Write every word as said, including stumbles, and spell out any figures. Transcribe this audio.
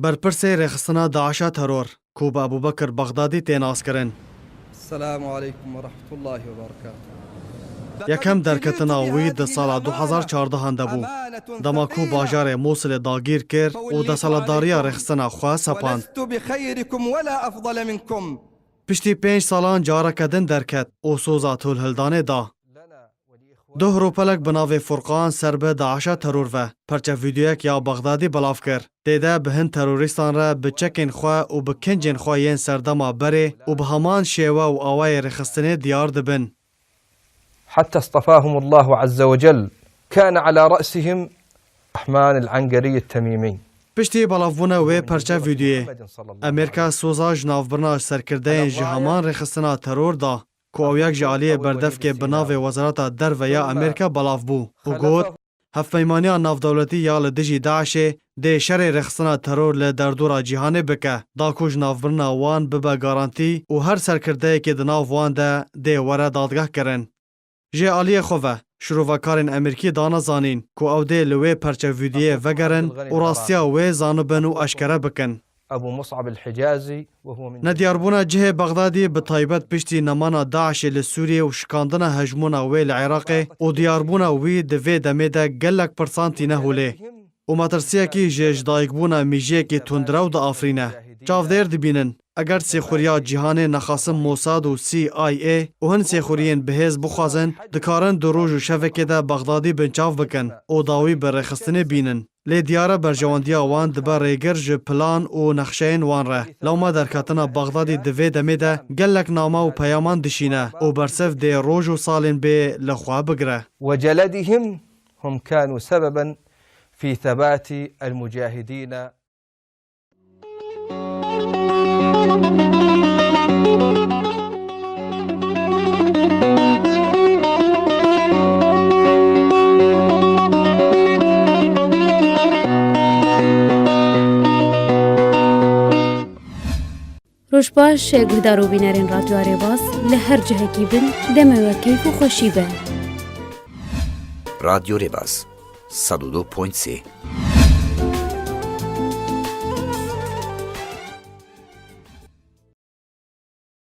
Berpirsê rêxistina DAIŞa teror, ku bi Ebûbekir Bexdadî tê naskirin. السلام عليكم ورحمة الله وبركاته. Yekem derketina wî di sala du hezar çardehan de bû, dema ku bajarê Mûsilê dagîr kir û desthilatdariya rêxistina xwe sepand. ولست بخيركم ولا أفضل منكم. Piştî pênc salan careke din derket û soza tolhildanê da. Du hropelek bi navê Furqan ser bi DAIŞa teror ve perçe vîdeoyek ya Bexdadî belav kir. Tê de bi hin terorîstan re bi çekên xwe û bi kincên xwe yên serdema berê û bi heman şêwe û awayê rêxistinê diyar dibin. حتى اصطفاهم الله عز وجل، كان على رأسهم عبد الرحمن العنقري التميمي. Piştî belavbûna wê perçe vîdeoyê, Amerîka soza ji navbirina serkirdeyên ji heman rêxistina teror da, ku ew yek ji aliyê berdevkê bi navê Wezareta Derve ya Amerîka belav bû û got, hevpeymaniya navdewletî ya li dijî DAIŞê dê şerê rêxistina teror li derdora cîhanê bike, da ku ji navbirina wan bibe garantî û her serkirdeyekê di nav wan de dê were dadgehkirin. Ji aliyê xwe ve, şirovekarên Amerîkî dane zanîn ku ew dê li wê perçe vîdyoyê vegerin û rastiya wê zanibin û eşkere bikin. أبو مصعب الحجازي وهو من Nediyarbûna cihê Bexdadî bi taybet piştî nemana DAIŞê li Sûriyê û şikandina hejmûna wê li Iraqê û diyarbûna wî di vê demê de gelek pirsan tîne holê û metirsiyekî ji jidayikbûna mîjiyekî tundrew diafirîne. Çavdêr dibînin, eger sêxuriya cîhanê nexasim Mossad û CIA û hin sêxuriyên bihêz bixwazin, dikarin di roj û şevekê de Bexdadî binçav bikin û dawî bi rêxistinê bînin. Lê diyar e berjewendiya wan dibe rêgir ji plan û nexşeyên wan re. Lewma derketina Bexdadî di vê demê de gelek name û peyaman dişîne û bersiv dê roj û salên bê li xwe bigire. وجلدهم هم كانوا سببا في ثبات المجاهدين. Roj baş, guhdar û bînerên Radyoya Rêbaz li her cihekî bin, demê we keyf û xweşî be. Radyo Rêbaz, sed û du point sê.